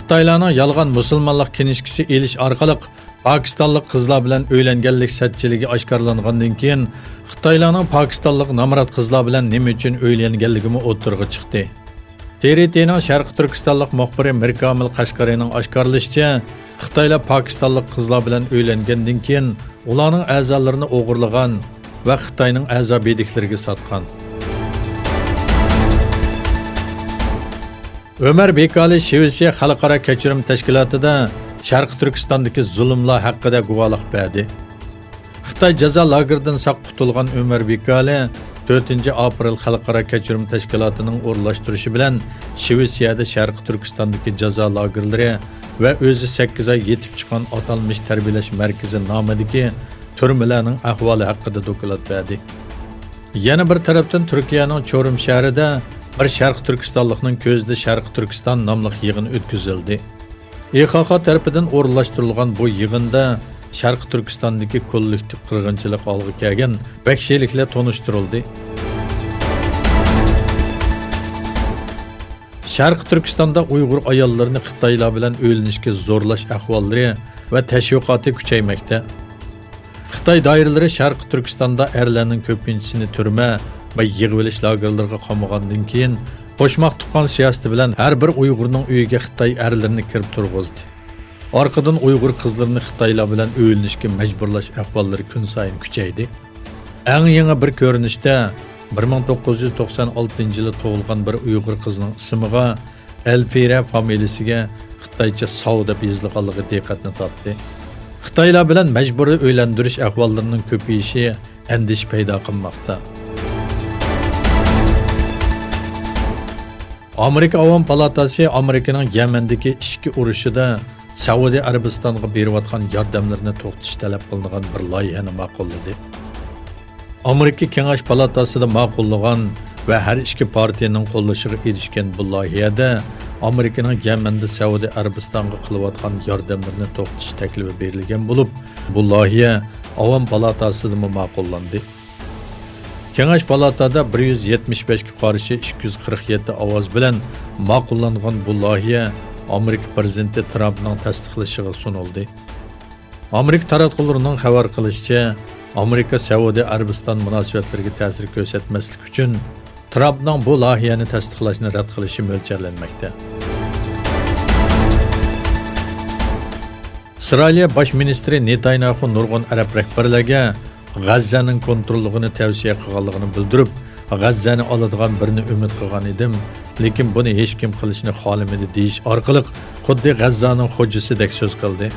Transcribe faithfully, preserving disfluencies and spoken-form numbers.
خىتايلارنىڭ يالغان مۇسۇلمانلىق كىنىشكىسى ئېلىش ئارقىلىق پاكىستانلىق قىزلار بىلەن ئۆيلەنگەنلىك سەتچىلىكى ئاشكارىلانغاندىن كېيىن، خىتايلارنىڭ پاكىستانلىق نامرات قىزلار بىلەن نېمە ئۈچۈن ئۆيلەنگەنلىكىمۇ ئوتتۇرىغا چىقتى. تې رې تېنىڭ شەرقىي تۈركىستانلىق مۇخبىرى مىركامىل قەشقەرىنىڭ ئاشكارىلىشىچە، خىتايلار پاكىستانلىق قىزلار بىلەن ئۆيلەنگەندىن كېيىن، ئۇلارنىڭ ئەزالىرىنى ئوغرىلىغان ۋە خىتاينىڭ ئەزا بېدىكلىرىگە ساتقان. ئۆمەر بىكالى شىۋېتسىيە خەلقئارا كەچۈرۈم تەشكىلاتىدا شەرقىي تۈركىستاندىكى زۇلۇملار ھەققىدە گۇۋاھلىق بەردى. خىتاي جازا لاگېرىدىن ساق قۇتۇلغان ئۆمەر بىكالى تۆتىنچى ئاپرېل خەلقئارا كەچۈرۈم تەشكىلاتىنىڭ ئورۇنلاشتۇرۇشى بىلەن شىۋېتسىيەدە شەرقىي تۈركىستاندىكى جازا لاگېرلىرى ۋە ئۆزى سەككىز ئاي يېتىپ چىققان ئاتالمىش تەربىيەلەش مەركىزى نامىدىكى تۈرمىلەرنىڭ ئەھۋالى ھەققىدە دوكلات بەردى. يەنە بىر تەرەپتىن، تۈركىيەنىڭ چورۇم شەھىرىدە بىر شەرقىي تۈركىستانلىقنىڭ كۆزىدە شەرقىي تۈركىستان ناملىق يىغىن ئۆتكۈزۈلدى. ئى خا خا تەرىپىدىن ئورۇنلاشتۇرۇلغان بۇ يىغىندا شەرقىي تۈركىستاندىكى كوللېكتىپ قىرغىنچىلىق ئالغا كەلگەن ۋەھشىيلىكلەر تونۇشتۇرۇلدى. شەرقىي تۈركىستاندا ئۇيغۇر ئاياللىرىنى خىتايلار بىلەن ئۆيلىنىشكە زورلاش ئەھۋاللىرى ۋە تەشۋىقاتى كۈچەيمەكتە. خىتاي دائىرىلىرى شەرقىي تۈركىستاندا ئەرلەرنىڭ كۆپىنچىسىنى تۈرمە ۋە يىغىۋېلىش لاگېرلىرىغا قامىغاندىن كېيىن، قوشماق تۇغقان سىياسىتى بىلەن ھەر بىر ئۇيغۇرنىڭ ئۆيىگە خىتاي ئەرلىرىنى كىرىپ تۇرغۇزدى. ئارقىدىن ئۇيغۇر قىزلىرىنى خىتايلار بىلەن ئۆيلىنىشكە مەجبۇرلاش ئەھۋاللىرى كۈنسايىن كۈچەيدى. ئەڭ يېڭى بىر كۆرۈنۈشتە، بىر مىڭ توققۇز يۈز توقسان ئالتىنچى يىلى تۇغۇلغان بىر ئۇيغۇر قىزنىڭ ئىسمىغا ئەلفىرە فامىلىسىگە خىتايچە ساۋ دەپ يېزىلغانلىقى دىققەتنى تارتتى. خىتايلار بىلەن مەجبۇرىي ئۆيلەندۈرۈش ئەھۋاللىرىنىڭ كۆپىيىشى ئەندىشە پەيدا قىلماقتا. ئامېرىكا ئاۋام پالاتاسى ئامېرىكىنىڭ يەمەندىكى ئىچكى ئۇرۇشىدا سەئۇدى ئەرەبىستانغا بېرىۋاتقان ياردەملىرىنى توختىتىش تەلەپ قىلىنغان بىر لايىھەنى ماقۇللىدى. ئامېرىكا كېڭەش پالاتاسىدا ماقۇللىغان ۋە ھەر ئىككى پارتىيەنىڭ قوللىشىغا ئېرىشكەن بۇ لايىھەدە ئامېرىكىنىڭ يەمەندە سەئۇدى ئەرەبىستانغا قىلىۋاتقان ياردەملىرىنى توختىتىش تەكلىپى بېرىلگەن بولۇپ، بۇ لايىھە ئاۋام پالاتاسىدىمۇ ماقۇللاندى. كېڭەش پالاتادا بىر يۈز يەتمىش بەشكە قارشى ئىككى يۈز قىرىق يەتتە ئاۋاز بىلەن ماقۇللانغان بۇ لايىھە ئامېرىكا پىرېزىدېنتى ترامپنىڭ تەستىقلىشىغا سۇنۇلدى. ئامېرىكا تاراتقۇلىرىنىڭ خەۋەر قىلىشىچە، ئامېرىكا سەئۇدى ئەرەبىستان مۇناسىۋەتلىرىگە تەسىر كۆرسەتمەسلىك ئۈچۈن، ترامپنىڭ بۇ لايىھەنى تەستىقلاشنى رەت قىلىشى مۆلچەرلەنمەكتە. ئىسرائىلىيە باش مىنىستىرى نېتانياھۇ نۇرغۇن ئەرەب رەھبەرلەرگە غەززەنىڭ كونتروللۇقىنى تەۋسىيە قىلغانلىقىنى بىلدۈرۈپ، غەززەنى ئالىدىغان بىرنى ئۈمىد قىلغان ئىدىم، لېكىن بۇنى ھېچكىم قىلىشنى خالىمىدى دېيىش ئارقىلىق خۇددى غەززانىڭ خوجىسىدەك سۆز قىلدى.